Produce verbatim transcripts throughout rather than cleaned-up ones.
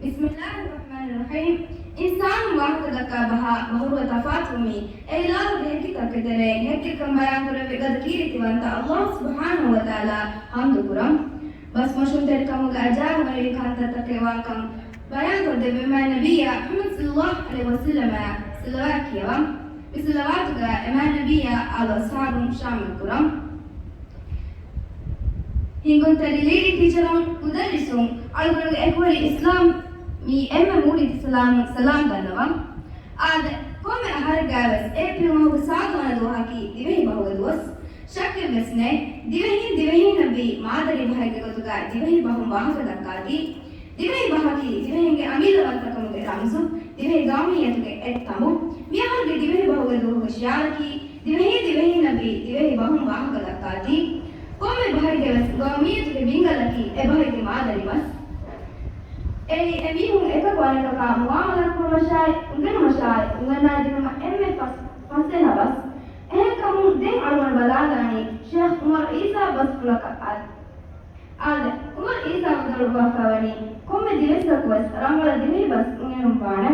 ބިސްމިއްލާހި ރަޙްމާނި ރަޙީމް. އިންސާނުން ވާހަކަ ދައްކާ ބަހާ ބަހުރުވަ ތަފާތުވުމީ، އެ އިލާހުގެ ހެކިތަކުގެ ތެރެއިން ހެއްކެއްކަން ބަޔާން ކުރެއްވި ގަދަ ކީރިތިވަންތަ އައްލާހު ސުބްޙާނަހު ވަތަޢާލާ ޙަމްދު ކުރަން. ބަސް މޮށުންތެރިކަމުގެ އަޖާއިބުވެރި ކަންތައްތަކެއް ވާކަން ބަޔާންކޮށްދެއްވި މާތް ނަބިއްޔާ މުޙައްމަދު ޞައްލައްލާހު ޢަލައިހި ވަސައްލަމައަށް ޞަލަވާތް ކިޔަވަން. މި ޞަލަވާތުގަ އެ މާތް ނަބިއްޔާ އާލު އަޞްޙާބުން ޝާމިލް ކުރަން. ހިނގުންތެރި ލީޑިން ޓީޗަރުން، މުދައްރިސުން، އަޅުގަނޑުގެ އެކުވެރި އިސްލާމީ އެންމެ މޫރިތި ސަލާމުން ސަލާމް ދަންނަވަން. އާދެ، ކޮންމެ އަހަރެއްގައިވެސް އޭޕްރީލް މަހުގެ ސާދަ ވަނަ ދުވަހަކީ ދިވެހި ބަހުގެ ދުވަސް. ޝައްކެއްވެސް ނެތް، ދިވެހީން ދިވެހީންނަށްވީ މާދަރީ ބަހެއްގެ ގޮތުގައި ދިވެހި ބަހުން ވާހަކަ ދައްކާތީ. ދިވެހި ބަހަކީ ދިވެހިންގެ އަމިއްލަވަންތަކަމުގެ ރަމްޒު، ދިވެހި ގައުމިއްޔަތުގެ އެއް ތަނބު. މިއަހަރުގެ ދިވެހި ބަހުގެ ދުވަހުގެ ޝިޢާރަކީ، ދިވެހީ ދިވެހީންނަށްވީ ދިވެހި ބަހުން ވާހަކަ ދައްކާތީ. ކޮންމެ ބަހެއްގެވެސް ގައުމިއްޔަތުގެ ބިންގަލަކީ އެ ބަހެއްގެ މާދަރީ ބަސް. އެއީ އެމީހުން އެކަކު އަނެކަކާ މުޢާމަލާތް ކުރުމަށާއި، އުނގެނުމަށާއި، އުނގަންނާދިނުމަށް އެންމެ ފަސް-، ފަސޭހަ ބަސް. އެހެންކަމުން ދެން އަޅުގަނޑު ބަލާލާނީ ޝޭޚް ޢުމަރު ޢީސާ ބަސްފުޅަކަށް އަދި. އާދެ، ޢުމަރު ޢީސާ ބަދަލުވާފައިވަނީ ކޮންމެ ދިވެއްސަކުވެސް ރަނގަޅަށް ދިވެހި ބަސް އުނގެނުންވާނެ.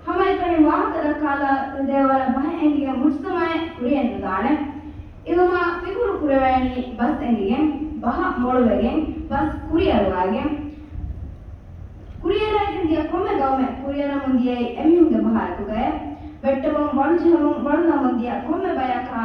ހަމައެކަނި ވާހަކަ ދައްކާލާ ދެވަރަށް ބަހެއް އެނގިގެން މުޖްތަމަޢެއް ކުރިއެއް ނުދާނެ. އިލްމާ ފިކުރު ކުރެވޭނީ ބަސް އެނގިގެން، ބަހަށް މޮޅުވެގެން، ބަސް ކުރިއަރުވާގެން. ކުރިއަރައިގެން ދިޔަ ކޮންމެ ގައުމެއް ކުރިއަރަމުން ދިޔައީ އެމީހުންގެ ބަހާއެކުގައޭ. ވެއްޓެމުން، ވަޅުޖެހެމުން، ވަޅުލަމުން ދިޔަ ކޮންމެ ބަޔަކާ